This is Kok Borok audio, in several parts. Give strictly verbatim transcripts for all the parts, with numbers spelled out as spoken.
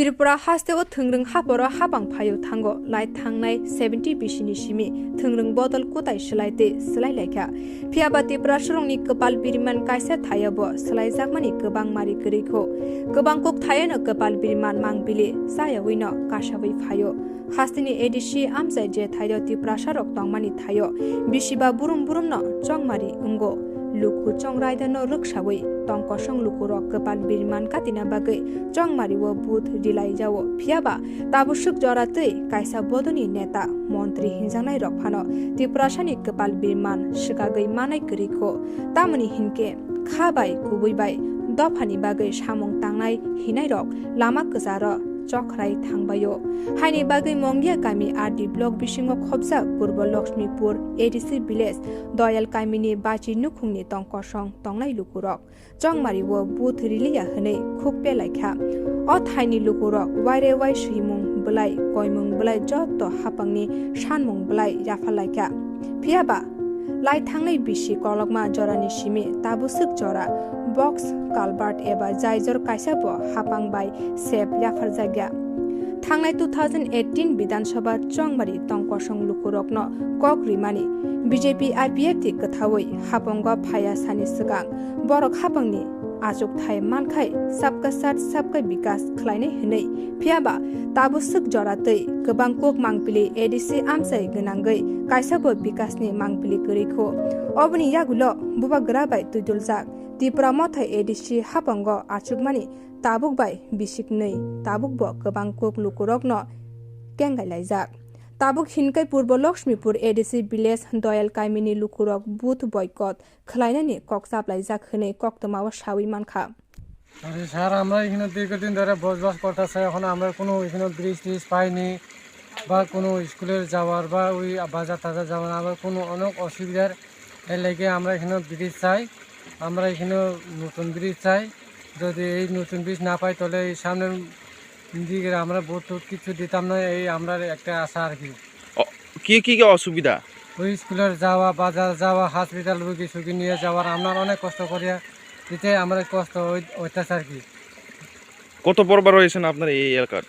Tripura hasteo thwngrwng haporo hapang phaio thango, lai thangnai seventy bisini simi thwngrwng bodol kutai swlai tei swlai laikha. Phiyaba Tiprasarokni kwpal biriman kaisa thaio bo swlaijakmani kwbang mari kwrwi kho. Kwbang kok thaiono kwpal biriman mangpili chayawino kasawi phaio. Hasteni A D C amchai je thaio Tiprasarok tongmani thaio bisiba burum burumno chongmari wngo. Luku chongraidano rwksawi tongkosong lukurok kwpal biriman katina bagwi chongmario but rilaijao. Phiyaba tabuk swk jora twi kaisa bodoni neta, montri hinjaknairok phano Tiprasani kwpal biriman swkagwi manai kwrwi kho. Tamoni hinkhe kha bai kubui bai dophani bagwi samung tangnai hinairok lama kwcharo chokrai thangbaio. Haini bagwi Mongia kami R D block bisingo khopjak Purbo Lakshmipur A D C village Doyal kamini bachi nukhungni tongkosong tongnai lukurok chongmario but riliya hwnwi khuk pelaikha. O thaini lukurok waire wai swimung bwlai, koimung bwlai jotto hapangni sanmung bwlai yaphalaikha. Phiyaba lai thangnai bisi kolokma jorani simi tabuk swk jora box culvert eba jaijor kaisa bo hapang bai sep yapharjakya. Thangnai two thousand eighteen Bidhan Sabha chongmari tongkosong lukurokno kok rimani B J P I P F T kwthawi hapango phaya sani swkang borok hapangni achukthai mankhai sabka sat sabka bikas khlainai hwnwi. Phiyaba tabuk swk jora twi kwbang kok mangpili A D C amchai gwnangwi kaisa bo bikasni mangpili kwrwi kho. Oboni yagulo bubagra bai twiduljak Tipra Mothai A D C hapango achukmani tabuk bai bisiknwi tabuk bo kwbang kok lukurokno kengai laijak. Tabuk hinkai Purbo Lakshmipur A D C village Doyal kamini lukurok but boycott khwlainani kok chaplaijak hwnwi koktwmao sawi mankha. আরে স্যার, আমরা এখানে দীর্ঘদিন ধরে বসবাস করতেছে, এখন আমরা কোনো এখানে ব্রিজ ট্রিজ পাইনি বা কোনো স্কুলে যাওয়ার বা ওই বাজার টাজার যাওয়ার, আমরা কোনো অনেক অসুবিধার। এর লেগে আমরা এখানে ব্রিজ চাই, আমরা এখানে নতুন ব্রিজ চাই। যদি এই নতুন ব্রিজ না পাই, তাহলে এই সামনের দিকে আমরা ভোট টোট কিছু দিতাম না, এই আমরা একটা আশা আর কি। অ, কি কি কি অসুবিধা? ওই স্কুলের যাওয়া, বাজার যাওয়া, হসপিটাল রুগী সুগী নিয়ে যাওয়ার আমরা অনেক কষ্ট করি, দিতে আমরা কষ্ট হই-, হইতেছে আর কি। কত পর্ব রয়েছেন আপনার এই এলাকার?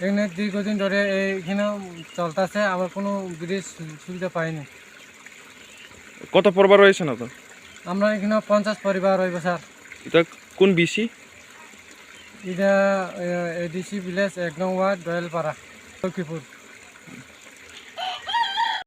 এখানে দীর্ঘদিন ধরে এইখানে চলতেছে, আবার কোনো ব্রিজ সু-, সুবিধা পাইনি। কত পর্ব রয়েছেন আপনার? আমরা এখানে পঞ্চাশ পরিবার হইব, স্যার। এটা কোন বিসি? এটা, এ, এডিসি ভিলেজ, এক নং ওয়ার্ড, দয়ালপাড়া, লক্ষ্মীপুর।